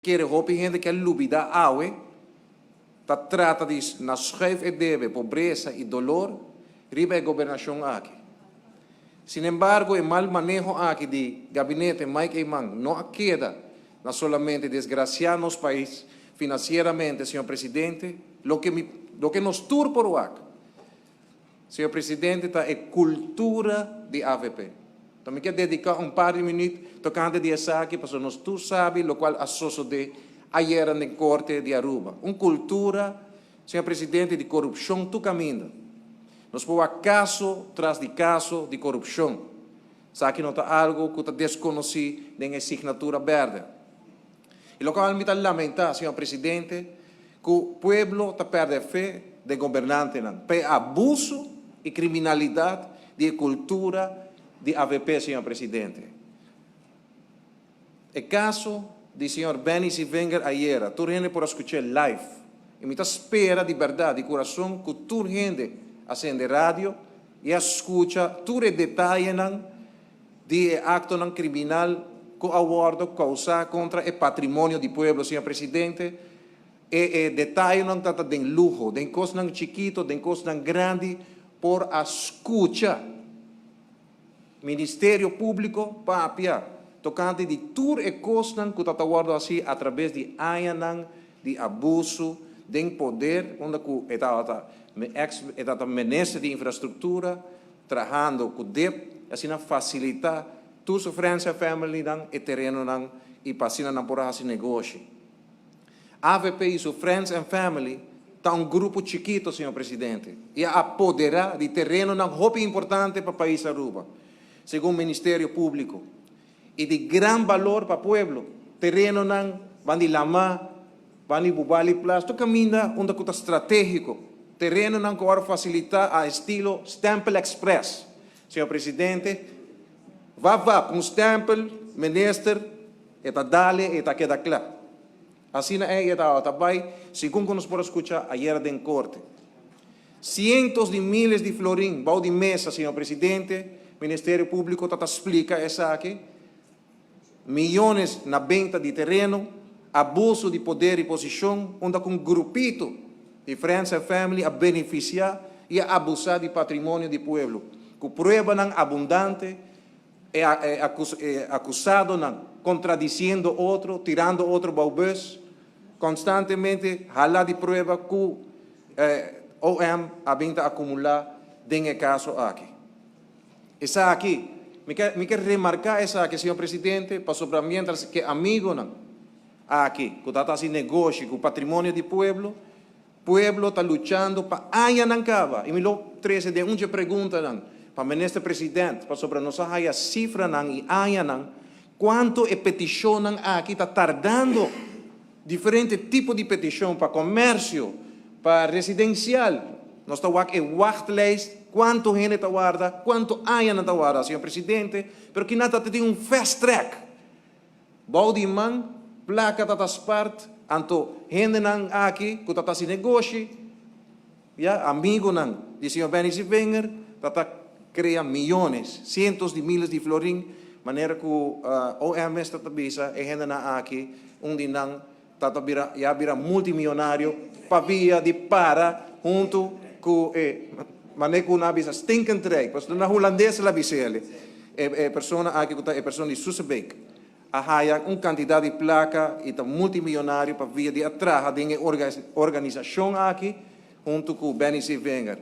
Kere hopi hende ke lubida awe, ta trata di na schuif e debe, pobresa y dolor riba e gobernacion aki. Sin embargo, e mal maneho aki di gabinete Mike Eman no a keda na solamente desgracia nos pais financieramente, señor Presidente. Loke nos tur por wak, señor Presidente, ta e cultura di AVP. Anto, mi ke dedica un par di minuut tocante di esaki, pasobra nos tur sabi loke a sucede ayera na Corte di Aruba. Un cultura, señor Presidente, di corupcion tur caminda. Nos por caso tras di caso di corupcion. Esaki no ta algo cu ta desconoci den e signatura berde. Y loke mi ta lamenta, señor Presidente, cu pueblo ta perde fe den gobernantenan pa abuso y criminalidad di cultura di AVP, señor Presidente. E caso di señor Benny Sevinger ayera, tur hende por a scucha live. Y mi ta spera di berdad, di curason, cu tur hende a cende radio y a scucha tur e detayenan di acto criminal cu a wordo causa contra e patrimonio di pueblo, señor Presidente. E detayenan ta di luho, di cos chikito, di cos grandi, por a scucha Ministerio Publico papia tocante di tur e cosnan cu ta wordo haci a traves di añanan di abuso di poder, unda cu e tabata ex e tabata minister di infrastructura trahando cu DIP, asina facilita tur su friends and family nan e terenonan y pa asina nan por haci negoshi. AVP y su friends and family ta un grupo chikito, señor Presidente, y a apodera di terenonan hopi importante pa pais Aruba, segun Ministerio Publico, y di gran balor pa pueblo. Terenonan band'i lama, band'i Bubali Plas, tur caminda unda cu ta strategico. Terenonan cu a facilita a estilo Stempel Express. Señor Presidente, va va cu stempel, minister, e ta dal e, e ta keda cla. Asina e ta bay, segun cu nos por scucha ayera den corte. Cientos di miles di florin, bou di mesa, señor Presidente, Ministerio Publico ta splica esaki, miyones na benta di tereno, abuso di poder y posicion, unda cu un grupito di friends and family a beneficia y a abusa di patrimonio di pueblo. Cu pruebanan abundante, e acusadonan contradiciendo otro, tirando otro bou bus, constantemente hala di prueba cu OM a bin ta acumula den e caso aki. Esaki, mi ke remarca esaki, señor Presidente, pasobra mientras cu amigonan aki, cu ta haci negoshi cu patrimonio di pueblo, pueblo ta luchando pa añanan caba. Y mi lo trece den un preguntanan pa minister presidente, pasobra nos haya cifranan y añanan, cuanto e peticionnan aki ta tardando, diferente tipo di peticion pa comercio, pa residencial. Nos ta wak e wachtlijst, cuanto hende ta warda, cuanto aña ta warda, señor Presidente, pero cu nan tin un fast track. Bou di man, placa ta spart, anto hendenan aki, cu ta haci negoshi, ya, amigonan di señor Benny Sevinger, ta crea miyones, cientos di miles di florin, manera cu OM ta bisa, e hendenan aki, un di nan ta bira, ya bira multimillonario, pa via di para hunto cu manera cu nan bisa stinkend rijk, pasobra na Hulandes el a bis'e, e persona aki cu ta e persona di Susebeek, a haya un cantidad di placa y ta multimillonario pa via di a traha den organisacion aki hunto cu Benny Sevinger.